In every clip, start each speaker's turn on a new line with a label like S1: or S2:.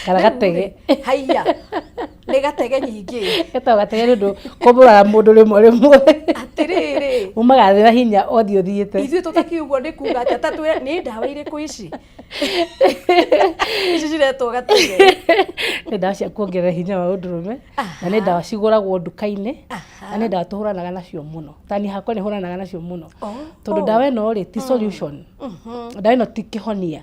S1: Kana gatege.
S2: Haiya, nĩ gatege nyingĩ.
S1: Getagwo gatege nĩ ũndũ kũmbũraga mũndũ rĩmwe rĩmwe.
S2: Atĩrĩrĩ.
S1: Umaga thĩ na hinya othiĩ ũthiĩte.
S2: Ithuĩ tũtakiugwo nĩ kuga atĩa, ta twĩre nĩ ndawa irĩkũ ici ici ciretwo gatege?
S1: Nĩ ndawa cia kuongerera hinya wa ũndũrũme, na nĩ ndawa cigũragwo nduka-inĩ, na nĩ ndawa tũhũranaga nacio mũno. Ta niĩ hakwa nĩ hũranaga nacio mũno. Tondũ ndawa ĩno rĩ, ti solution. Ndawa ĩno ti kĩhonia.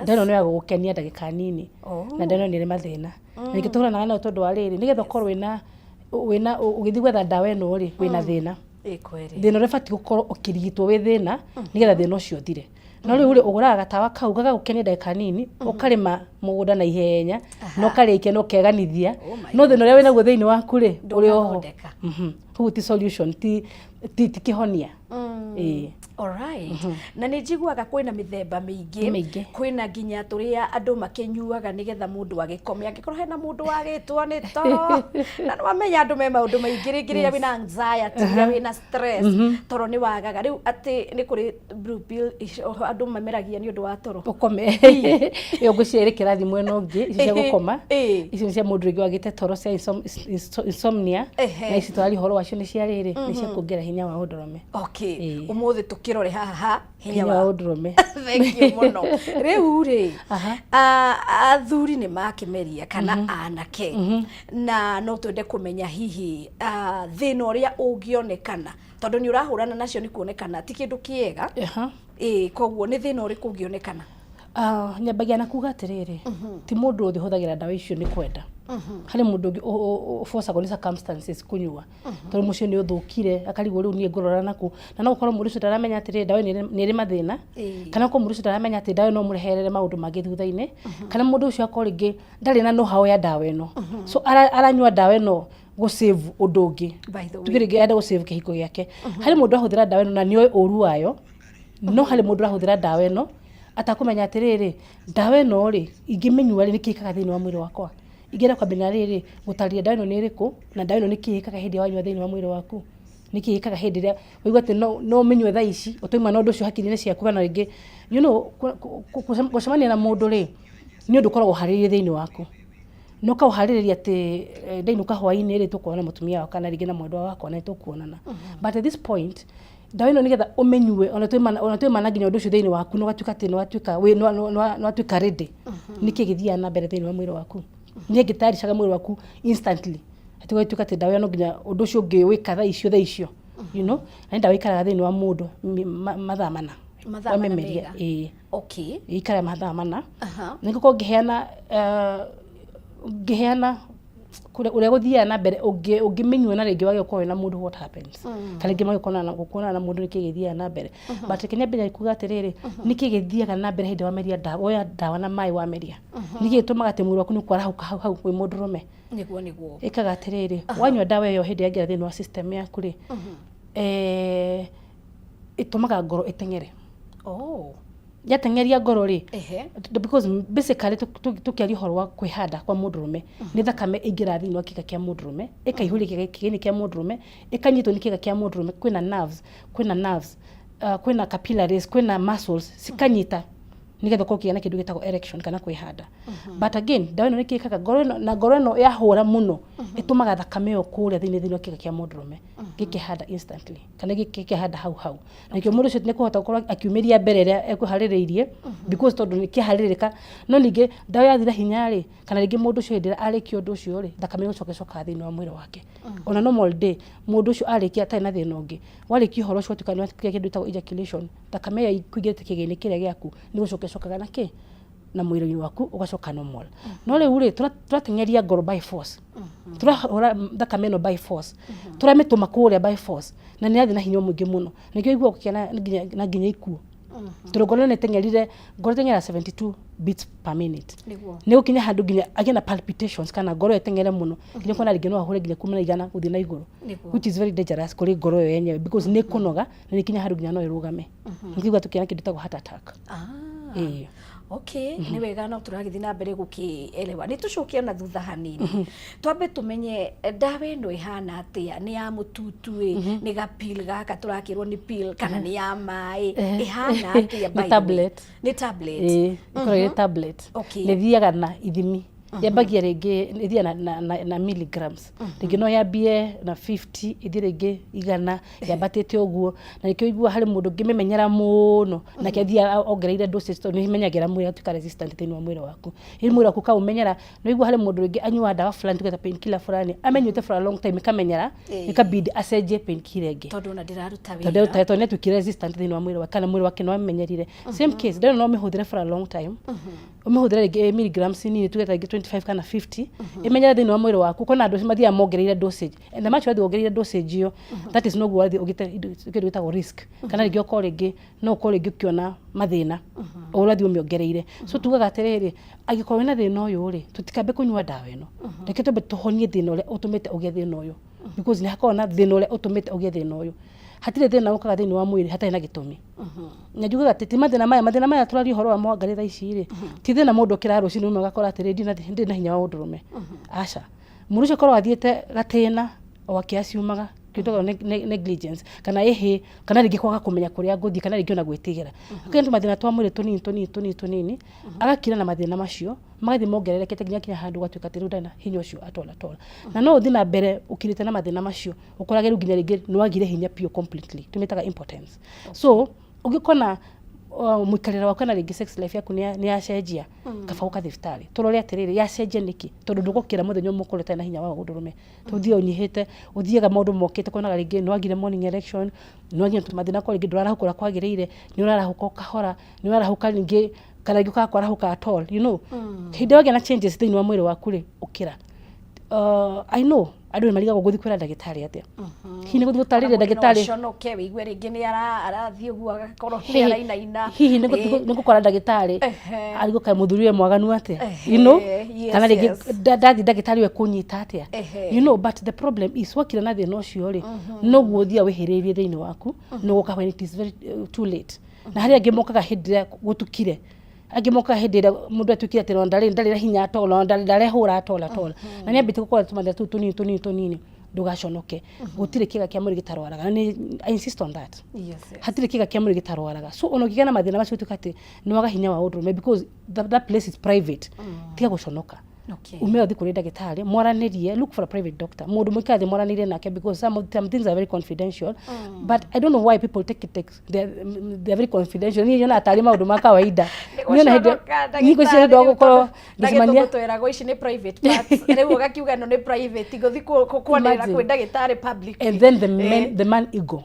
S1: Ndawa ĩno nĩ ya gũgũkenia ndagĩka nini. Na ndawa ĩno nĩ ĩrĩ mathĩna. Na ningĩ tũhũranaga nayo tondũ wa rĩrĩ, nĩgetha ũkorwo wĩna ũgĩthiĩ gwetha ndawa ĩno rĩ, wĩna thĩna. Thĩna ũrĩa ũbatiĩ gũkorwo ũkĩrigitwo wĩ thĩna, nĩgetha thĩna ũcio ũthire. No rĩu rĩ, ũgũraga gatawa kau gagagũkenia ndagĩka nini, ũkarĩma mũgũnda na ihenya, na ũkarĩkia na ũkeganithia, no thĩna ũrĩa wĩnaguo thĩinĩ waku rĩ, ũrĩ oho. Koguo ti solution, ti kĩhonia. Ĩĩ.
S2: Alright. Na nĩ njiguaga kwĩna mĩthemba mĩingĩ.
S1: Mĩingĩ.
S2: Kwĩna nginya tũrĩa andũ makĩnyuaga nĩgetha mũndũ agĩkome, angĩkorwo hena mũndũ wagĩtwo nĩ toro. Na nĩ wamenya andũ me maũndũ maingĩ, rĩngĩ rĩrĩa wĩna anxiety, rĩrĩa wĩna stress, toro nĩ wagaga. Rĩu atĩ nĩ kũrĩ blue pill andũ mameragia nĩ ũndũ wa toro.
S1: Ũkome. Ĩyo ngwĩciria ĩrĩ kĩrathi mwena ũngĩ, icio cia gũkoma. Icio nĩ cia mũndũ rĩngĩ wagĩte toro cia insomnia. Na ici tũraria ũhoro wacio nĩ cia rĩrĩ, nĩ cia kuongerera hinya wa ũndũrũme.
S2: Okay. Ũmũthĩ tũkĩrore haha
S1: hinya wa ũndũrũme.
S2: Thank you mũno. Rĩu rĩ, athuri nĩ makĩmeria kana anake, na no twende kũmenya hihi thĩna ũrĩa ũngĩonekana, tondũ nĩ ũrahũrana nacio nĩ kuonekana ti kĩndũ kĩega. Ĩĩ, koguo nĩ thĩna ũrĩkũ ũngĩonekana?
S1: Nyambagia na kuga atĩrĩrĩ, ti mũndũ wothe ũhũthagĩra ndawa icio nĩ kwenda. Harĩ mũndũ ũngĩ ũbocagwo nĩ circumstances kũnyua, tondũ mũciĩ nĩ ũthũkire, akarigwo rĩu niĩ ngũrora nakũ. Na no gũkorwo mũndũ ũcio ndaramenya atĩrĩrĩ, ndawa ĩno nĩ ĩrĩ mathĩna, kana gũkorwo mũndũ ũcio ndaramenya atĩ ndawa ĩno no ĩmũreherere maũndũ mangĩ thutha-inĩ, kana mũndũ ũcio akorwo rĩngĩ ndarĩ na know how ya ndawa ĩno. So aranyua ndawa ĩno gũ save ũndũ ũngĩ. Tuge rĩngĩ arenda gũ save kĩhiko gĩake. Harĩ mũndũ ũrahũthĩra ndawa ĩno na nĩoĩ ũru wayo, no harĩ mũndũ ũrahũthĩra ndawa ĩno atakũmenya atĩrĩrĩ, ndawa ĩno rĩ, ingĩmĩnyua rĩ, nĩkĩ ĩkaga thĩinĩ wa mwĩrĩ wakwa? Ingĩenda kwambia na rĩrĩ, gũtarĩria ndawa ĩno nĩ ĩrĩkũ, na ndawa ĩno nĩkĩ ĩkaga hĩndĩ ĩrĩa wanyua thĩinĩ wa mwĩrĩ waku? Nĩkĩ ĩkaga hĩndĩ ĩrĩa waigua atĩ no ũmĩnyue thaa ici, ũtauma na ũndũ ũcio hakiri-inĩ ciaku kana rĩngĩ, you know, gũcemania na mũndũ rĩ, nĩ ũndũ ũkoragwo ũharĩrĩirie thĩinĩ waku. Na ũkaũharĩrĩria atĩ ndainũka hwainĩ rĩ, tũkuonana na mũtumia wakwa kana rĩngĩ na mwendwa wakwa na nĩ tũkuonana. But at this point, ndawa ĩno nĩgetha ũmĩnyue ona twĩma na nginya ũndũ ũcio thĩinĩ waku na ũgatuĩka atĩ nĩwatuĩka ready, nĩkĩ gĩthiaga na mbere thĩinĩ wa mwĩrĩ waku? Nĩ ĩngĩtayarishaga mwĩrĩ waku instantly, atĩ ũgatuĩka atĩ ndawa ĩyo no nginya ũndũ ũcio ũngĩwĩka thaa icio thaa icio, you know, na nĩ ndawa ĩikaraga thĩinĩ wa mũndũ mathaa 4.
S2: Mathaa 4
S1: Wamĩmeria,
S2: mega.
S1: ĩĩ. Ĩikaraga mathaa 4.
S2: Nĩ
S1: ngũkorwo ngĩheana ũrĩa gũthiaga na mbere ũngĩmĩnyua na rĩngĩ wage gũkorwo wĩna mũndũ, what happens, kana rĩngĩ wage gũkuonana na mũndũ, nĩkĩ gĩthiaga na mbere? But reke nyambĩrĩrie kuga atĩrĩrĩ, nĩkĩ gĩthiaga na mbere hĩndĩ ĩrĩa wameria ndawa, woya ndawa na maĩ wameria? Nĩkĩ gĩtũmaga atĩ mwĩrĩ waku nĩ kwarahũka hau hau wĩ mũndũrũme?
S2: Nĩguo nĩguo.
S1: Ĩkaga atĩrĩrĩ, wanyua ndawa ĩyo, hĩndĩ yaingĩra thĩinĩ wa system yaku rĩ, ĩtũmaga ngoro ĩteng'ere. Yateng'eria ngoro rĩ, because basically tũkĩaria ũhoro wa kwĩhanda kwa mũndũrũme, nĩ thakame ĩingĩraga thĩinĩ wa kĩga kĩa mũndũrũme, ĩkaihũria kĩga-inĩ kĩa mũndũrũme, ĩkanyitwo nĩ kĩga kĩa mũndũrũme, kwĩna nerves, kwĩna nerves, kwĩna capillaries, kwĩna muscles, cikanyita nĩgetha ũkorwo ũkĩgĩa na kĩndũ gĩtagwo erection kana kwĩhanda. But again, ndawa ĩno nĩkĩ ĩkaga? Ngoro ĩno, na ngoro ĩno yahũra mũno, ĩtũmaga thakame ĩyo kũrĩa thĩinĩ wa kĩga kĩa mũndũrũme gĩkehanda instantly kana gĩkehanda hau hau. Nĩkĩo mũndũ ũcio nĩkũhota gũkorwo akiumĩria mbere ĩrĩa ekũharĩrĩirie, because tondũ nĩkĩaharĩrĩka. No ningĩ ndawa yathira hinya rĩ, kana rĩngĩ mũndũ ũcio hĩndĩ ĩrĩa arĩkia ũndũ ũcio rĩ, thakame ĩgũcoka ĩcokaga thĩinĩ wa mwĩrĩ wake. Ona normal day, mũndũ ũcio arĩkia atarĩ na thĩna ũngĩ, warĩkia ũhoro ũcio watuĩka nĩwatuĩka kĩndũ gĩtagwo ejaculation, thakame ĩrĩa ĩkũingĩrĩte kĩgĩa-inĩ kĩrĩa gĩaku nĩ gũcoka ĩcokaga na kĩ? Na mwĩrĩ-inĩ waku ũgacoka normal. No rĩu rĩ, tũrateng'eria ngoro by force, tũrahũra thakame ĩno by force, tũramĩtũma kũrĩa by force, na nĩ ĩrathiĩ na hinya mũingĩ mũno. Nĩkĩo ũiguaga gũkĩgĩa na nginya ikuũ, tondũ ngoro ĩno ĩteng'erire, ngoro ĩteng'eraga 72 beats per minute. Nĩ gũkinya handũ nginya agĩe na palpitations kana ngoro ĩyo ĩteng'ere mũno, nginya ũkona rĩngĩ no ahũre nginya kuma na 100 gũthiĩ na igũrũ, which is very dangerous kũrĩ ngoro ĩyo yenyewe, because nĩ ĩkũnoga na nĩ ĩkinya handũ nginya no ĩrũgame. Nĩkĩo ũiguaga tũkĩona kĩndũ gĩtagwo heart attack. Ĩĩ.
S2: Okay, nĩ wega, no tũragĩthiĩ na mbere gũkĩelewa. Nĩ tũcoke ona thutha hanini, twambe tũmenye ndawa ĩno ĩhana atĩa. Nĩ ya mũtutu ĩ, nĩ ga pill gaka tũrakĩrwo nĩ pill, kana nĩ ya maĩ? Ĩhana atĩa, by
S1: Nĩ
S2: the way?
S1: Tablet.
S2: Nĩ tablet?
S1: Ĩĩ, ĩkoragwo ĩrĩ tablet. Nĩ ĩthiaga na ithimi. Yambagia rĩngĩ ĩthiaga na milligrams. Rĩngĩ no yambie na 50, ĩthiĩ rĩngĩ 100, yambatĩte ũguo. Na nĩkĩo ũiguaga harĩ mũndũ ũngĩmĩmenyera mũno, nake athiaga ongereire dosage tondũ nĩ ĩmenyagĩra mwĩrĩ ĩgatuĩka resistant thĩinĩ wa mwĩrĩ waku. Ĩ mwĩrĩ waku ũkaũmenyera, nĩ ũiguaga harĩ mũndũ rĩngĩ anyuaga ndawa fulani tuge ta painkiller fulani, amĩnyuĩte for a long time ĩkamenyera, ĩkabidi acenjie painkiller ĩngĩ.
S2: Tondũ ona ndĩraruta
S1: wĩra. Tondũ nĩ atuĩkire resistant thĩinĩ wa mwĩrĩ wake, kana mwĩrĩ wake nĩ wamenyerire. Same case, ndawa ĩno no ũmĩhũthĩre for a long time. Ũmĩhũthĩre rĩngĩ milligrams nini, tuge ta rĩngĩ 25 kana 50, ĩmenyere thĩinĩ wa mwĩrĩ waku. Kwĩna andũ mathiaga mongereire dosage, and the much ũrathiĩ wongereire dosage ĩyo, that is noguo ũrathiĩ ũgĩte kĩndũ gĩtagwo risk, kana rĩngĩ ũkorwo rĩngĩ no ũkorwo rĩngĩ ũkĩona mathĩna o ũrathiĩ ũmĩongereire. So tugaga atĩrĩrĩ, angĩkorwo wĩna thĩna ũyũ rĩ, tũtikambe kũnyua ndawa ĩno, reke twambe tũhonie thĩna ũrĩa ũtũmĩte ũgĩe thĩna ũyũ, because nĩ hakoragwo na thĩna ũrĩa ũtũmĩte ũgĩe thĩna ũyũ. Hatirĩ thĩna ũkaga thĩinĩ wa mwĩrĩ hatarĩ na gĩtũmi. Na njugaga atĩ ti mathĩna maya tũraria ũhoro wa Wangarĩ thaa ici rĩ, ti thĩna mũndũ okĩraga rũcinĩ rũmwe agakora atĩrĩ, ndirĩ na hinya wa ũndũrũme. Aca. Mũndũ ũcio akoragwo athiĩte gatĩna o akĩaciumaga kĩndũ negligence, kana ĩhĩ, kana rĩngĩ kwaga kũmenya kũrĩa ngũthiĩ, kana rĩngĩ ona gwĩtigĩra. Akagĩa tũmathĩna twa mwĩrĩ tũnini tũnini tũnini tũnini, agakira na mathĩna macio magathiĩ mongererekete nginya kinya handũ gatuĩka atĩ rĩu ndarĩ na hinya ũcio at all at all. Na no ũthiĩ na mbere ũkirĩte na mathĩna macio, ũkorage rĩu nginya rĩngĩ nĩ wagire hinya biũ completely, tũmĩtaga impotence. So ũngĩkona mũikarĩre waku kana rĩngĩ sex life yaku nĩ yacenjia, kaba gũka thibitarĩ tũrore atĩrĩrĩ, yacenjia nĩkĩ? Tondũ ndũgũkĩra mũthenya ũmwe ũkorwo ũtarĩ na hinya wa ũndũrũme. Tũthiĩ ũnyihĩte, ũthiaga maũndũ mokĩte, ũkonaga rĩngĩ nĩ wagire morning erection, nĩ wagire mathĩna korwo rĩngĩ ndũrarahũka ũrĩa kwagĩrĩire, nĩ ũrarahũka o kahora, nĩ ũrarahũka rĩngĩ kana rĩngĩ ũkaga kwarahũka at all. Hĩndĩ ĩrĩa wagĩa na changes thĩinĩ wa mwĩrĩ waku rĩ, ũkĩra. I know andũ nĩ marigagwo gũthiĩ kwĩra ndagĩtarĩ atĩa, hihi nĩ gũthiĩ gũtarĩria ndagĩtarĩ?
S2: Conoke wĩigue rĩngĩ nĩ arathiĩ ũguo agakorwo nĩ arainaina.
S1: Hihi nĩ gũkora ndagĩtarĩ arigwo kaĩ mũthuri we mwaganu atĩa, kana rĩngĩ ndathiĩ ndagĩtarĩ we kũnyita atĩa. But the problem is wakira na thĩna ũcio rĩ, noguo ũthiaga wĩhĩrĩirie thĩinĩ waku, no gũka when it is very too late. Na harĩ angĩ mokaga hĩndĩ ĩrĩa gũtukire, angĩ mokaga hĩndĩ ĩrĩa mũndũ atuĩkire atĩ ona ndarĩ na hinya at all, ona ndarehũra at all at all, na nĩ ambĩtie gũkorwo tũmathĩna tũu tũnini tũnini tũnini. Ndũgaconoke, gũtirĩ kĩga kĩa mwĩrĩ gĩtarwaraga, na nĩ I insist on that. Hatirĩ kĩga kĩa mwĩrĩ gĩtarwaraga. So ona ũngĩgĩa na mathĩna macio, ũtuĩka atĩ nĩ waga hinya wa ũndũrũme, because that place is private, tiga gũconoka. Ume ũthiĩ kũrĩ ndagĩtarĩ mwaranĩrie. Look for a private doctor, mũndũ mũikare thĩ mwaranĩrie nake, because some things are very confidential. But I don't know why people take it like they're very confidential. Niĩ nyonaga tarĩ maũndũ ma kawaida. Niĩ ona hĩndĩ niĩ ngwĩciria nĩ ũndũ wa gũkorwo ngĩcemania
S2: Twĩragwo ici nĩ private parts, rĩu ũgakiuga ĩno nĩ private, ngũthiĩ kwanĩrĩra
S1: Imagine.
S2: kwĩ ndagĩtarĩ public.
S1: And then the man ego.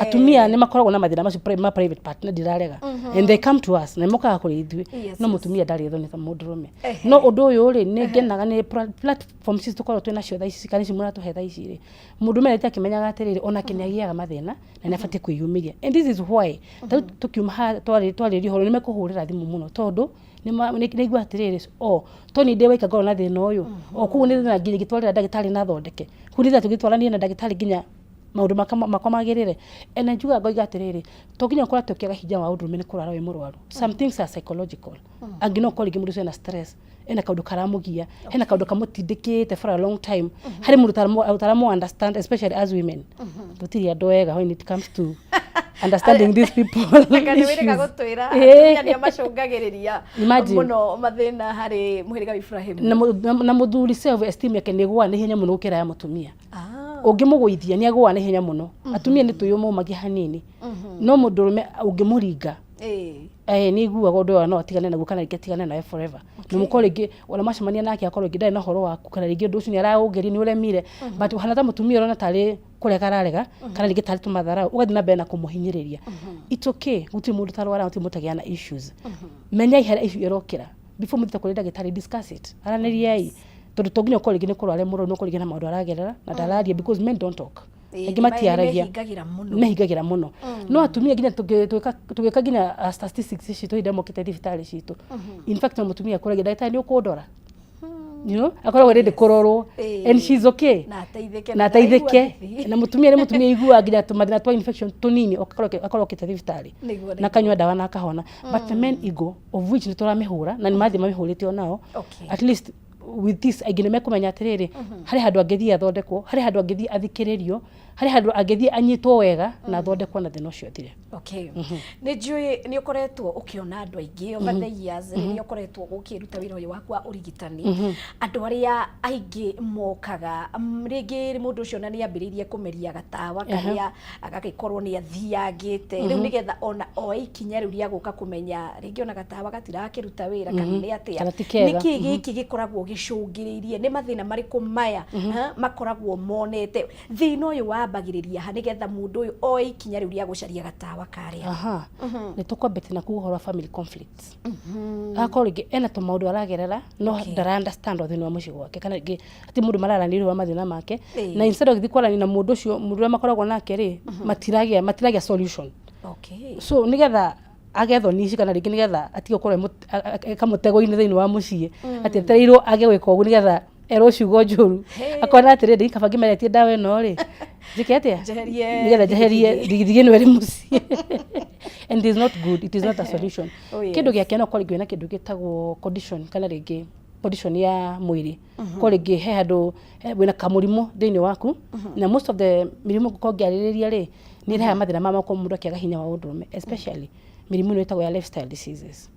S1: Atumia nĩ makoragwo na mathĩna macio ma private part, na ndirarega, and they come to us, na mokaga kũrĩ ithuĩ. No mũtumia ndarĩ thoni ta mũndũrũme. No ũndũ ũyũ rĩ, nĩ ngenaga nĩ platform ici tũkoragwo twĩ nacio thaa ici, kana ici mũratũhe thaa ici rĩ, mũndũrũme nĩ akĩmenyaga atĩrĩrĩ, onake nĩ agĩaga mathĩna na nĩ abatiĩ kwĩyumĩria. And this is why ta rĩu tũkiuma haha twarĩria ũhoro, nĩ mekũhũrĩra thimũ mũno, tondũ nĩ aigua atĩrĩrĩ, o to nĩ ndĩ waika ngorwo na thĩna ũyũ, o koguo nĩ thĩna nginya ingĩtwarĩra ndagĩtarĩ na athondeke. Koguo nĩ thĩna tũngĩtwarania na ndagĩtarĩ nginya maũndũ makwa magĩrĩre. And njugaga ngoiga atĩrĩrĩ, to nginya ũkorwo atĩ ũkĩaga hinya wa ũndũrũme nĩ kũrwara wĩ mũrwaru. Some things are psychological. Angĩ no ũkorwo rĩngĩ mũndũ ũcio ena stress, ena kaũndũ karamũgia, hena kaũndũ kamũtindĩkĩte for a long time, harĩ mũndũ ũtaramu understand. Especially as women, tũtirĩ andũ ega when it comes to understanding these people
S2: Anga nĩ wĩrĩga
S1: issues.
S2: Gũtwĩra atumia nĩo macũngagĩrĩria
S1: Imagine.
S2: mũno mathĩna harĩ mũhĩrĩga wa Ibrahim.
S1: Na mũthuri self esteem yake nĩ ĩgũaga na ihenya mũno gũkĩra ya mũtumia. Ũngĩmũgũithia nĩ agũaga na ihenya mũno. Atumia nĩ twĩyũmũmagia hanini, no mũndũrũme ũngĩmũringa, nĩ iguaga ũndũ ũyũ no atigane naguo, kana rĩngĩ atigane nawe forever. Na mũkorwo rĩngĩ ona macemania nake akorwo rĩngĩ ndarĩ na ũhoro waku, kana rĩngĩ ũndũ ũcio nĩ araũgeria nĩ ũremire, but ũhana ta mũtumia ũrona tarĩ kũrega ararega, kana rĩngĩ tarĩ tũmatharau, ũgathiĩ na mbere na kũmũhinyĩrĩria. It's okay, gũtirĩ mũndũ ũtarwara, gũtirĩ mũndũ ũtagĩa na issues. Menyai harĩa issue ĩrokĩra before mũthiĩte kũrĩ ndagĩtarĩ. Discuss it, aranĩriai, tondũ to nginya ũkorwo rĩngĩ nĩ kũrwara mũrwaru, no ũkorwo rĩngĩ na maũndũ aragerera na ndararia, because men don't talk. Aingĩ matiaragia.
S2: Mehingagĩra mũno.
S1: Mehingagĩra mũno. No atumia nginya tũgĩka nginya statistics ici tũhinda mokĩte thibitarĩ citũ, in fact no mũtumia akũragia ndagĩtarĩ nĩ ũkũndora, akoragwo ready kũrorwo, and she's okay.
S2: Na ateithĩke.
S1: Na ateithĩke. Na mũtumia nĩ mũtumia iguaga nginya tũmathĩna twa infection tũnini, akorwo okĩte thibitarĩ na akanyua ndawa na akahona. But the men ego, of which nĩ tũramĩhũra na nĩ mathiĩ mamĩhũrĩte onao. At least with this aingĩ nĩ mekũmenya atĩrĩrĩ, harĩ handũ angĩthiĩ athondekwo, harĩ handũ angĩthiĩ athikĩrĩrio. Harĩ handũ angĩthiĩ anyitwo wega na athondekwo na thĩna ũcio ũthire.
S2: Okay. Nĩ njũĩ nĩ ũkoretwo ũkĩona andũ aingĩ over the years rĩrĩa ũkoretwo ũkĩruta wĩra ũyũ waku wa ũrigitani. Andũ arĩa aingĩ mokaga, rĩngĩ mũndũ ũcio ona nĩ ambĩrĩirie kũmeria gatawa karĩa agagĩkorwo nĩ athiangĩte rĩu, nĩgetha ona oe ikinya rĩu rĩa gũka kũmenya rĩngĩ ona gatawa gatirakĩruta wĩra kana nĩ atĩa.
S1: Kana ti kega.
S2: Nĩkĩ gĩkĩ gĩkoragwo gĩcũngĩrĩirie? Nĩ mathĩna marĩkũ maya, ha, makoragwo monete? Thĩna ũyũ wambagĩrĩria ha nĩgetha mũndũ ũyũ oe ikinya rĩu rĩa gũcaria gatawa karĩa?
S1: Aha, nĩ tũkwambĩte na kuga ũhoro wa family conflicts. Agakorwo rĩngĩ ena tũmaũndũ aragerera no ndara understand thĩinĩ wa mũciĩ gwake, kana rĩngĩ ati mũndũ mararanĩria wa mathĩna make na instead of gũthiĩ kwaranĩria na mũndũ ũcio, mũndũ ũrĩa makoragwo nake rĩ, matiragĩa solution. So nĩgetha age thoni ici, kana rĩngĩ nĩgetha atige gũkorwo e kamũtego-inĩ thĩinĩ wa mũciĩ, atĩ etereirwo age gwĩka ũguo nĩgetha erwo ciugo njũru, akona atĩrĩrĩ, kaba ngĩmeretie ndawa ĩno rĩ, njĩke atĩa?
S2: Njeherie.
S1: Nĩgetha njeherie thigithigi ĩno ĩrĩ mũciĩ. And it is not good, it is not a solution. Kĩndũ gĩa kerĩ, no ũkorwo rĩngĩ wĩna kĩndũ gĩtagwo condition, kana rĩngĩ condition ya mwĩrĩ, korwo rĩngĩ he handũ wĩna kamũrimũ thĩinĩ waku. Na most of the mĩrimũ ngũkorwo ngĩarĩrĩria rĩ, nĩ ĩrehaga mathĩna ma makorwo mũndũ akĩaga hinya wa ũndũrũme, especially mĩrimũ ĩno ĩtagwo ya lifestyle diseases.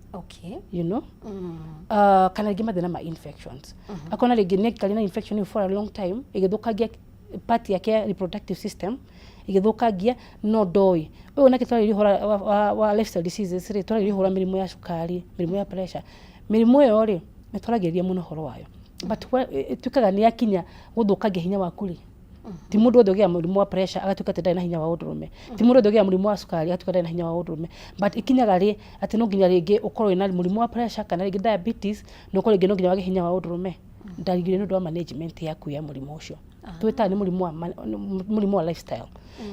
S1: Kana rĩngĩ mathĩna ma infections, akona rĩngĩ nĩ aikarire na infection ĩyo for a long time, ĩgĩthũkangia part yake ya reproductive system, ĩgĩthũkangia no ndoĩ ũyũ. Nake twarĩria ũhoro wa lifestyle diseases rĩ, twarĩria ũhoro wa mĩrimũ ya cukari, mĩrimũ ya pressure. Mĩrimũ ĩyo rĩ, nĩ twaragĩrĩria mũno ũhoro wayo, but ĩtuĩkaga nĩ yakinya gũthũkangia hinya waku rĩ, ti mũndũ wothe ũgĩaga mũrimũ wa pressure agatuĩka atĩ ndarĩ na hinya wa ũndũrũme, ti mũndũ wothe ũgĩaga mũrimũ wa cukari agatuĩka ndarĩ na hinya wa ũndũrũme, but ikinyaga rĩ atĩ no nginya rĩngĩ ũkorwo wĩna mũrimũ wa pressure kana rĩngĩ diabetes na ũkorwo rĩngĩ no nginya wage hinya wa ũndũrũme. Ndarigire nĩ ũndũ wa management yaku ya mũrimũ ũcio. Twĩtaga nĩ mũrimũ wa lifestyle,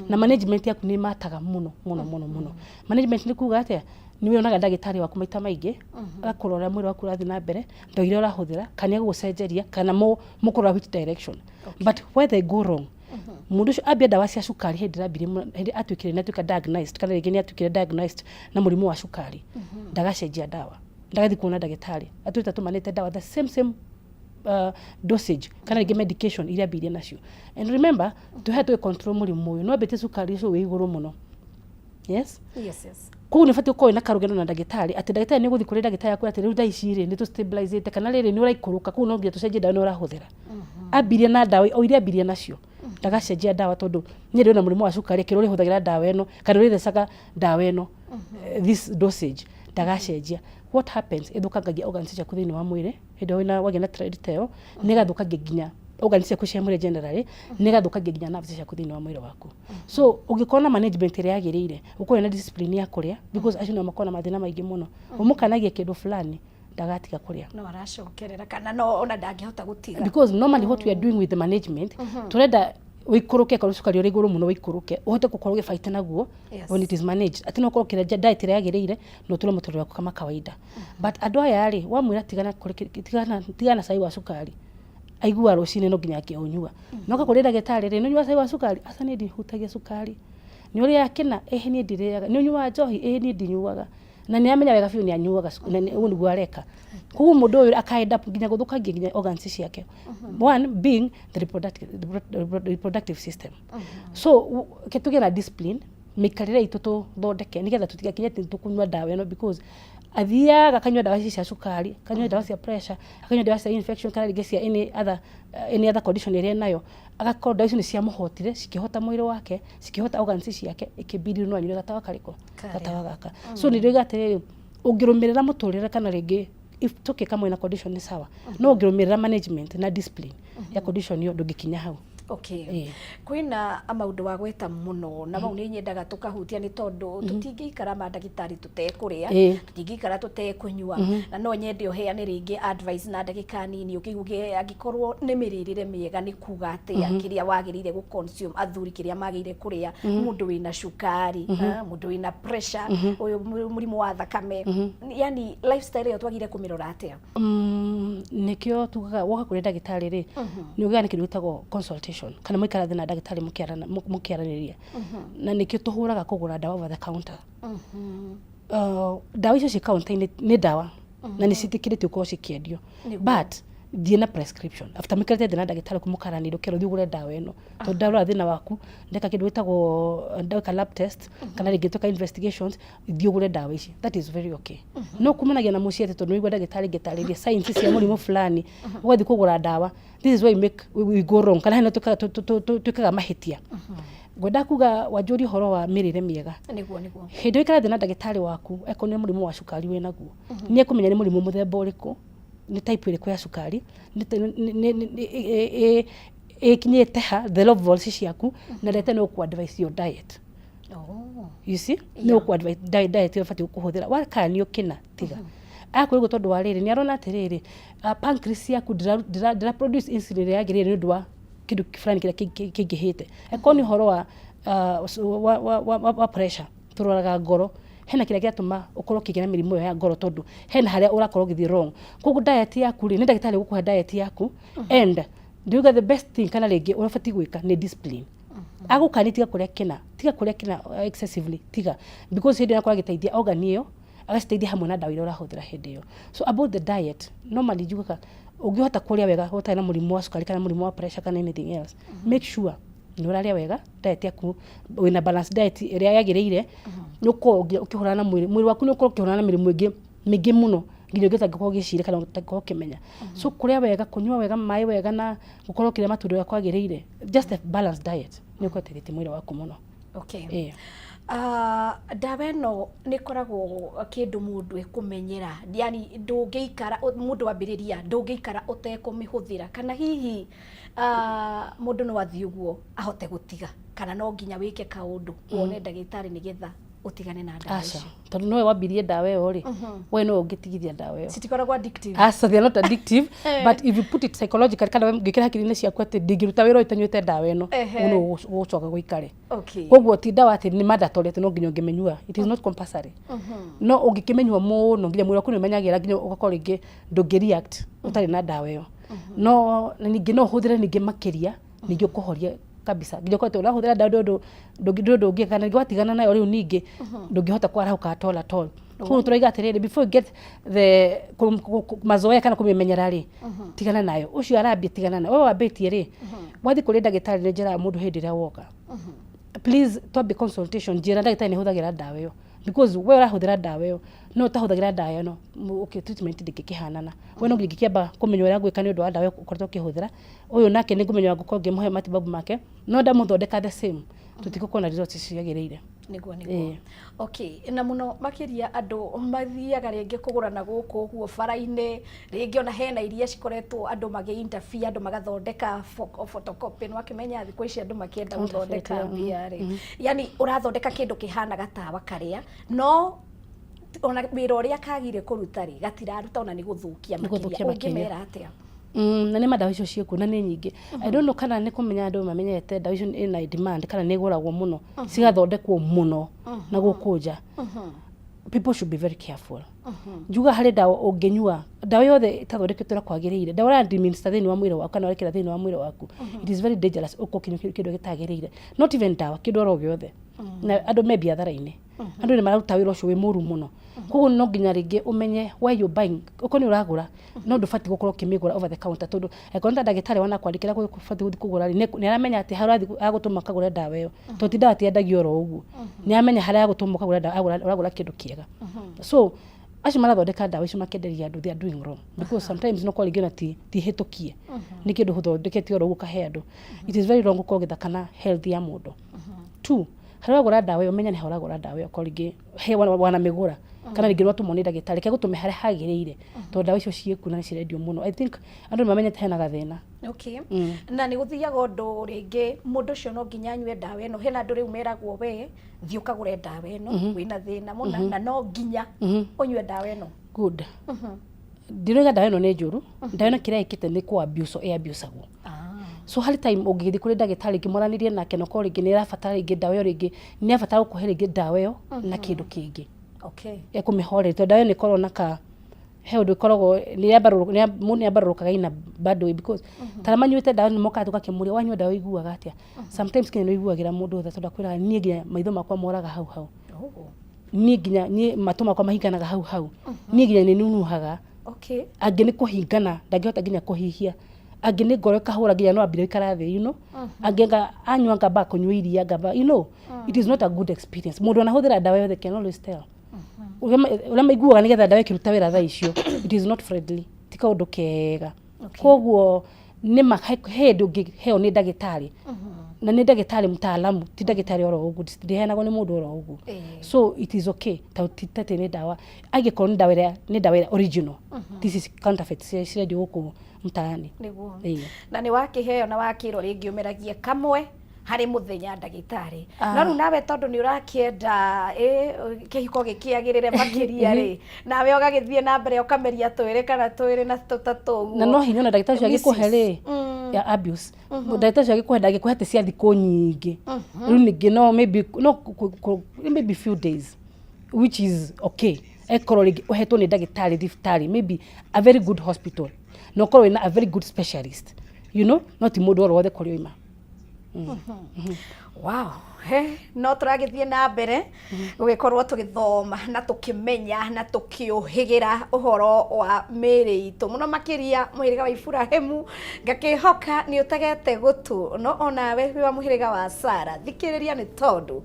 S1: na management yaku nĩ mataga mũno mũno mũno mũno. Management nĩ kuga atĩa? Nĩ wĩonaga ndagĩtarĩ waku maita maingĩ, agakũrora mwĩrĩ waku ũrathiĩ na mbere, ndawa iria ũrahũthĩra, kana nĩ agũgũcenjeria, kana mũkũrora which direction. But where they go wrong, mũndũ ũcio ambia ndawa cia cukari hĩndĩ ĩrĩa hĩndĩ atuĩkire nĩ atuĩka diagnosed, kana rĩngĩ nĩ atuĩkire diagnosed na mũrimũ wa cukari, ndagacenjia ndawa, ndagathiĩ kuona ndagĩtarĩ, atwĩte tũmanĩte ndawa the same same dosage kana rĩngĩ medication iria ambĩrĩirie nacio. And remember, tũhe tũgĩ control mũrimũ ũyũ, no ambĩtie cukari ũcio wĩ igũrũ mũno, yes?
S2: Yes.
S1: Koguo nĩ ũbatiĩ ũkorwo wĩna karũgendo na ndagĩtarĩ, atĩ ndagĩtarĩ nĩ ũgũthiĩ kũrĩ ndagĩtarĩ akwĩra atĩ rĩu thaa ici rĩ, nĩ tũ stabilizĩte, kana rĩrĩ nĩ ũraikũrũka, koguo no nginya tũcenjie ndawa ĩno ũrahũthĩra. Ambirie na ndawa o iria ambirie nacio, ndagacenjia ndawa, tondũ niĩ ndĩrĩ na mũrimũ wa cukari, akĩrwo ũrĩhũthagĩra ndawa ĩno kana ũrĩthecaga ndawa ĩno, this dosage, ndagacenjia. What happens, ĩthũkangagia organs ciaku thĩinĩ wa mwĩrĩ. Hĩndĩ ĩyo wĩna wagĩa na trend ta ĩyo, nĩ ĩgathũkangia nginya organs ciaku cia mwĩrĩ generally, nĩ ĩgathũkangia nginya nerves ciaku thĩinĩ wa mwĩrĩ waku. So ũngĩkorwo na management ĩrĩa yagĩrĩire, ũkorwo na discipline ya kũrĩa, because acio nĩo makoragwo na mathĩna maingĩ mũno. Ũmũkanagia kĩndũ fulani, ndagatiga kũrĩa.
S2: No aracokerera kana no ona ndangĩhota gũtiga.
S1: Because normally what we are doing with the management, turenda ũikũrũke, korwo cukari ũrĩ igũrũ mũno ũikũrũke, ũhote gũkorwo ũgĩfight naguo. When it is managed, atĩ no ũkorwo ũkĩrĩa diet ĩrĩa yagĩrĩire na ũtũre mũtũrĩre waku kama kawaida. But andũ aya rĩ, wamwĩra tigana tigana cai wa cukari, aiguaga rũcinĩ no nginya akĩũnyua. No kũrĩ ndagĩtarĩ rĩ, nĩ ũnyuaga cai wa cukari? Aca, niĩ ndihutagia cukari. Nĩ ũrĩaga kĩna? Ĩhĩ, niĩ ndirĩaga. Nĩ ũnyuaga njohi? Ĩhĩ, niĩ ndinyuaga. Na nĩ amenya wega biũ nĩ anyuaga na ũguo nĩguo areka. Koguo mũndũ ũyũ aka end up nginya gũthũkangia nginya organs ciake, one being the reproductive system. So ke tũgĩe na discipline mĩikarĩre itũ, tũthondeke nĩgetha tũtigakinye atĩ tũkũnyua ndawa ĩno, because athiaga akanyua ndawa ici cia cukari, akanyua ndawa cia pressure, akanyua ndawa cia infection, kana rĩngĩ cia any other condition ĩrĩa enayo, agakorwo ndawa icio nĩ ciamũhotire, cikĩhota mwĩrĩ wake, cikĩhota organs ciake, ĩkĩbidi no anyue gatawa karĩkũ?
S2: Karĩa.
S1: Gatawa gaka. So nĩ ndĩroiga atĩrĩrĩ, ũngĩrũmĩrĩra mũtũrĩre, kana rĩngĩ if tũkĩ kamwe na condition nĩ sawa, no ũngĩrũmĩrĩra management na discipline ya condition ĩyo, ndũngĩkinya hau.
S2: Kwĩna maũndũ wa gweta mũno na mau nĩ nyendaga tũkahutia, nĩ tondũ tũtingĩikara mandagĩtarĩ tũtekũrĩa, tũtingĩikara tũtekũnyua, na no nyende ũheane rĩngĩ advice na ndagĩka nini, ũkĩuge angĩkorwo nĩ mĩrĩrĩre mĩega nĩ kuga atĩa, kĩrĩa wagĩrĩire gũ consume, athuri kĩrĩa magĩrĩire kũrĩa, mũndũ wĩna cukari, mũndũ wĩna pressure, ũyũ mũrimũ wa thakame, yani lifestyle ĩyo twagĩrĩire kũmĩrora atĩa?
S1: Nĩkĩo tugaga woka kũrĩ ndagĩtarĩ rĩ, nĩ ũgĩaga na kĩndũ gĩtagwo consultation, kana mũikara thĩ na ndagĩtarĩ mũkĩaranĩria. Na nĩkĩo tũhũraga kũgũra ndawa over the counter. Ndawa icio ciĩ counter-inĩ nĩ ndawa na nĩ ciĩtĩkĩrĩtio gũkorwo cikĩendio, but Thiĩ na prescription after mũikarĩte thĩ na ndagĩtarĩ kũmũkaranĩria, ũkerwo thiĩ ũgũre ndawa ĩno tondũ ndarora thĩna waku, ndeka kĩndũ gĩtagwo, ndeka lab test kana rĩngĩ tweka investigations, thiĩ ũgũre ndawa ici. That is very okay. No kumanagia na mũciĩ atĩ tondũ nĩwaigua ndagĩtarĩ ngĩtarĩria signs cia mũrimũ fulani, ũgathiĩ kũgũra ndawa. This is where we go wrong, kana hena twĩkaga mahĩtia. Ngwenda kuga wanjũria ũhoro wa mĩrĩre mĩega.
S2: Nĩguo, nĩguo.
S1: Hĩndĩ ĩrĩa ũikara thĩ na ndagĩtarĩ waku, akorwo nĩ mũrimũ wa cukari wĩnaguo, nĩ ekũmenya nĩ mũrimũ mũthemba ũrĩkũ, nĩ type ĩrĩkũ ya cukari, nĩ ĩkinyĩte ha the levels ciaku, na ndagĩtarĩ nĩ ũkũ advise your diet. You see, nĩ ũkũ advise diet ĩrĩa ũbatiĩ kũhũthĩra. Wakanio kĩna tiga akwĩrwo ũguo tondũ wa rĩrĩ, nĩ arona atĩrĩrĩ, pancreas yaku ndĩra produce insulin ĩrĩa yagĩrĩire nĩ ũndũ wa kĩndũ fulani kĩrĩa kĩingĩhĩte. Angĩkorwo nĩ ũhoro wa pressure, tũroraga ngoro, hena kĩrĩa gĩatũma ũkorwo ũkĩgĩa na mĩrimũ ĩyo ya ngoro, tondũ hena harĩa ũrakorwo ũgĩthiĩ wrong. Koguo diet yaku rĩ, nĩ ndagĩtarĩ ũgũkũhe diet yaku, and ndiuga the best thing kana rĩngĩ ũrĩa ũbatiĩ gwĩka nĩ discipline. Agũkania tiga kũrĩa kĩna, tiga kũrĩa kĩna excessively, tiga, because hĩndĩ ĩyo akorwo agĩteithia organ ĩyo, agaciteithia hamwe na ndawa iria ũrahũthĩra hĩndĩ ĩyo. So about the diet, normally njugaga ũngĩhota kũrĩa wega ũtarĩ na mũrimũ wa cukari kana mũrimũ wa pressure kana anything else, make sure nĩ ũrarĩa wega, diet yaku wĩna balanced diet ĩrĩa yagĩrĩire, nĩ ũkorwo ũkĩhũrana na mwĩrĩ waku, nĩ ũkorwo ũkĩhũrana na mĩrimũ ĩngĩ mĩingĩ mũno nginya ũngĩ ũtangĩkorwo ũgĩciria kana ũtangĩkorwo ũkĩmenya. So kũrĩa wega, kũnyua wega maĩ wega, na gũkorwo ũkĩrĩa matunda ũrĩa kwagĩrĩire, just a balanced diet, nĩ ũkorwo ũteithĩtie mwĩrĩ waku mũno.
S2: Ndawa ĩno nĩ ĩkoragwo kĩndũ mũndũ ekũmenyera, yani ndũngĩikara, mũndũ ambĩrĩria ndũngĩikara ũtekũmĩhũthĩra, kana hihi mũndũ no athiĩ ũguo ahote gũtiga, kana no nginya wĩke kaũndũ, wone ndagĩtarĩ nĩgetha ũtigane na ndawa
S1: Aca.
S2: ici?
S1: Tondũ nowe wambirie ndawa ĩyo rĩ, we nowe ũngĩtigithia ndawa ĩyo.
S2: Citikoragwo addictive?
S1: Aca, they are not addictive, but if you put it psychologically, kana ngĩkĩra hakiri-inĩ ciaku atĩ ndingĩruta wĩra ũyũ itanyuĩte ndawa ĩno, ũguo nĩguo ũgũcoka gũikare. Koguo ti ndawa atĩ nĩ mandatory atĩ no nginya ũngĩmĩnyua. It is not compulsory, no ũngĩkĩmĩnyua mũno nginya mwĩrĩ waku nĩ ũmenyagĩra, nginya ũgakorwo rĩngĩ ndũngĩ react ũtarĩ na ndawa ĩyo. No na ningĩ no ũhũthĩre ningĩ makĩria, ningĩ ũkũhoria kabisa, nginya ũkorwo atĩ ũrahũthĩra ndawa ndũrĩ ũndũ ũngĩka, kana ningĩ watigana nayo rĩu ningĩ ndũngĩhota kwarahũka at all at all. Koguo tũrauga atĩrĩrĩ, before you get the mazoea kana kũmĩmenyera rĩ, tigana nayo. Ũcio arambia, tigana nayo. We wambĩtie rĩ, wathiĩ kũrĩ ndagĩtarĩ, nĩ njĩraga mũndũ hĩndĩ ĩrĩa woka, please twambe consultation, njĩra ndagĩtarĩ nĩ hũthagĩra ndawa ĩyo, because we ũrahũthĩra ndawa ĩyo no ũtahũthagĩra ndawa ĩno, okay, treatment ndĩngĩkĩhanana. We no nginya ingĩkĩamba kũmenya ũrĩa ngwĩka nĩ ũndũ wa ndawa ĩyo ũkoretwo ũkĩhũthĩra. Ũyũ nake nĩ ngũmenya ngũkorwo ngĩmũhe matibabu make, no ndamũthondeka the same, tũtigũkorwo na results ciagĩrĩire.
S2: Nĩguo. Okay, na mũno makĩria andũ mathiaga rĩngĩ kũgũra na gũkũ ũguo bara-inĩ, rĩngĩ ona hena iria cikoretwo andũ magĩ interfere, andũ magathondeka photocopy. Nĩ wakĩmenya thikũ ici andũ makĩenda gũthondeka mbia rĩ, yani ũrathondeka kĩndũ kĩhana gatawa karĩa no ona wĩra ũrĩa kagire kũruta rĩ, gatiraruta, ona nĩ gũthũkia
S1: Nĩ
S2: makĩria.
S1: Gũthũkia makĩria.
S2: Ũngĩmera atĩa?
S1: Na nĩ ma ndawa icio ciĩkuo na nĩ nyingĩ. I don't know kana nĩ kũmenya andũ mamenyete ndawa icio ina demand, kana nĩ igũragwo mũno, cigathondekwo mũno na gũkũ nja. People should be very careful. Njuga harĩ ndawa ũngĩnyua, ndawa yothe ĩtathondeketwo ũrĩa kwagĩrĩire, ndawa ũra administer thĩinĩ wa mwĩrĩ waku kana ũrekĩra thĩinĩ wa mwĩrĩ waku, it is very dangerous ũkorwo ũkĩnyua kĩndũ gĩtagĩrĩire, not even ndawa, kĩndũ oro gĩothe. Na andũ me biathara-inĩ, andũ nĩ mararuta wĩra ũcio wĩ mũru mũno. Koguo no nginya rĩngĩ ũmenye where you buying. Okorwo nĩ ũragũra, no ndũbatiĩ gũkorwo ũkĩmĩgũra over the counter, tondũ angĩkorwo nĩ ta ndagĩtarĩ wanakwandĩkĩra ũbatiĩ gũthiĩ kũgũra rĩ, nĩ aramenya atĩ harĩa ũrathiĩ agũtũma ũkagũre ndawa ĩyo, tondũ ti ndawa tiendagio oro ũguo, nĩ aramenya harĩa agũtũma ũkagũra ndawa, ũragũra kĩndũ kĩega. So acio marathondeka ndawa icio makenderia andũ, they are doing wrong, because sometimes no korwo rĩngĩ ona ti hĩtũkie, nĩ kĩndũ ũthondekete oro ũguo ũkahe andũ. It is very wrong gũkorwo ũgĩthaka na health ya mũndũ. Two, harĩa ũragũra ndawa ĩyo, ũmenye nĩ ha ũragũra ndawa ĩyo. Okorwo rĩngĩ he wanamĩgũra kana rĩngĩ watũmwo nĩ ndagĩtarĩ, reke gũtũme harĩa hagĩrĩire, tondũ ndawa icio ciĩkuo na nĩ cirendio mũno. I think andũ nĩ mamenyete hena gathĩna.
S2: Na nĩ gũthiaga ũndũ rĩngĩ mũndũ ũcio no nginya anyue ndawa ĩno. Hena andũ rĩu meragwo, we thiĩ ũkagũre ndawa ĩno, wĩna thĩna mũna na no nginya ũnyue ndawa ĩno.
S1: Good. Ndiroiga ndawa ĩno nĩ njũru. Ndawa ĩno kĩrĩa ĩkĩte nĩ kũ abuse ĩ abusagwo. So harĩ time ũngĩgĩthiĩ kũrĩ ndagĩtarĩ rĩngĩ mwaranĩrie nake, na ũkorwo rĩngĩ nĩ ĩrabatara rĩngĩ ndawa ĩyo, rĩngĩ nĩ abatara gũkũhe rĩngĩ ndawa ĩyo na kĩndũ kĩngĩ ekũmĩhoreria, tondũ ndawa ĩyo nĩ ĩkoragwo na ka he ũndũ ĩkoragwo mũndũ nĩ ambarũrũkaga in a bad way, because tara manyuĩte ndawa nĩ mokaga tũgakĩmũria, wanyua ndawa ũiguaga atĩa? Sometimes nginya nĩ ũiguagĩra mũndũ tha, tondũ akwĩraga, niĩ nginya maitho makwa moraga hau hau, niĩ nginya niĩ matũ makwa mahinganaga hau hau, niĩ nginya nĩ nunuhaga. Angĩ nĩ kũhingana, ndangĩhota nginya kũhihia. Angĩ nĩ ngoro ĩkahũra nginya no ambire gũikara thĩ. Angĩ anga anyua ngamba kũnyua iria ngamba. It is not a good experience. Mũndũ anahũthĩra ndawa yothe can always tell ũrĩa maiguaga nĩgetha ndawa ĩkĩruta wĩra thaa icio. It is not friendly, ti kaũndũ kega. Koguo nĩ ma he hĩndĩ ũngĩheo nĩ ndagĩtarĩ, na nĩ ndagĩtarĩ mtaalamu, ti ndagĩtarĩ oro ũguo, ndĩheanagwo nĩ mũndũ oro ũguo. So it is okay ta ti tatĩ nĩ ndawa, angĩkorwo nĩ ndawa ĩrĩa original. This is counterfeit cirendio gũkũ mtaani.
S2: Nĩguo.
S1: Ĩĩ.
S2: Na nĩ wakĩheo na wakĩrwo rĩngĩ ũmeragie kamwe harĩ mũthenya, ndagĩtarĩ.
S1: Ah.
S2: No rĩu nawe tondũ nĩ ũrakĩenda kĩhiko gĩkĩagĩrĩre makĩria rĩ, nawe ũgagĩthiĩ na mbere ũkameria twĩrĩ kana twĩrĩ na tũtatũ ũguo.
S1: Na no hinya ona ndagĩtarĩ ũcio agĩkũhe rĩ ya abuse, ndagĩtarĩ ũcio agĩkũhe ndangĩkũhe atĩ cia thikũ nyingĩ. Rĩu ningĩ no maybe no maybe few days, which is okay, ekorwo rĩngĩ ũhetwo nĩ ndagĩtarĩ thibitarĩ, maybe a very good hospital, na ũkorwo wĩna a very good specialist, no ti mũndũ oro wothe kũrĩa oima.
S2: Wow, he no tũragĩthiĩ na mbere gũgĩkorwo tũgĩthoma na tũkĩmenya na tũkĩũhĩgĩra ũhoro wa mĩĩrĩ itũ mũno makĩria mũhĩrĩga wa Iburahĩmu. Ngakĩhoka nĩ ũtegete gũtũ, no onawe wĩ wa mũhĩrĩga wa Sara, thikĩrĩria, nĩ tondũ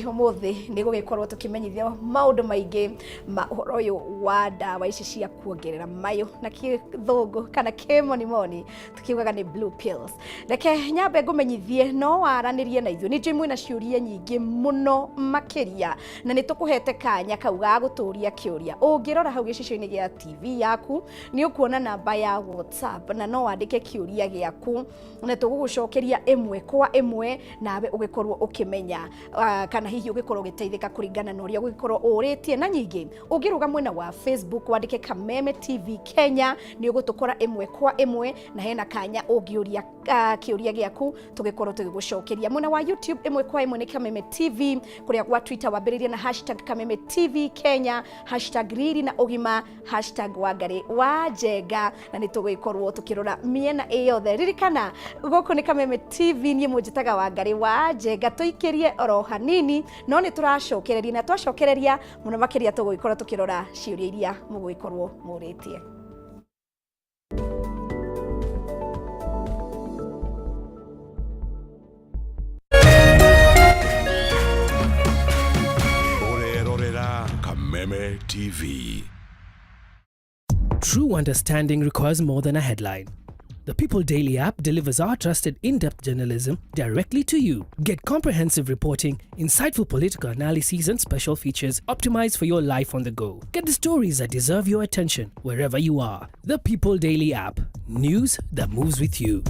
S2: ũmũthĩ nĩ gũgĩkorwo tũkĩmenyithio maũndũ maingĩ ma ũhoro ũyũ wa ndawa ici cia kuongerera mayũ, na kĩthũngũ kana kĩmonimoni tukiugaga nĩ blue pills. Reke nyambe ngũmenyithie no waranĩrie na ithuĩ, nĩ njũĩ mwĩna ciũria nyingĩ mũno makĩria, na nĩ tũkũhete kanya kau ga gũtũria kĩũria. Ũngĩrora hau gĩcicio-inĩ gĩa TV yaku nĩ ũkuona namba ya WhatsApp, na no wandĩke kĩũria gĩaku na tũgũgũcokeria ĩmwe kwa ĩmwe, nawe ũgĩkorwo ũkĩmenya kana hihi ũgĩkorwo ũgĩteithĩka kũringana na ũrĩa ũgĩkorwo ũrĩtie. Na nyingĩ ũngĩrũga mwena wa Facebook wandĩke Kameme TV Kenya nĩ ũgũtũkora ĩmwe kwa ĩmwe, na hena kanya ũngĩũria kĩũria gĩaku tũgĩkorwo tũgĩgũcokeria. Mwena wa YouTube ĩmwe kwa ĩmwe nĩ Kameme TV, kũrĩa gwa Twitter wambĩrĩrie na #KamemeTVKenya, #RiriNaŨgima, #WangariWaNjenga, na nĩ tũgũgĩkorwo tũkĩrora mĩena ĩyothe. Ririkana gũkũ nĩ Kameme TV, niĩ mũnjĩtaga Wangari wa Njenga. Tũikĩrie oro hanini, no nĩ tũracokereria, na twacokereria mũno makĩria tũgũgĩkorwo tũkĩrora ciũria iria mũgũgĩkorwo mũrĩtie.
S3: Ũrerorera Kameme TV.
S4: True understanding requires more than a headline. The People Daily app delivers our trusted in depth journalism directly to you. Get comprehensive reporting, insightful political analyses, and special features optimized for your life on the go. Get the stories that deserve your attention wherever you are. The People Daily app. News that moves with you.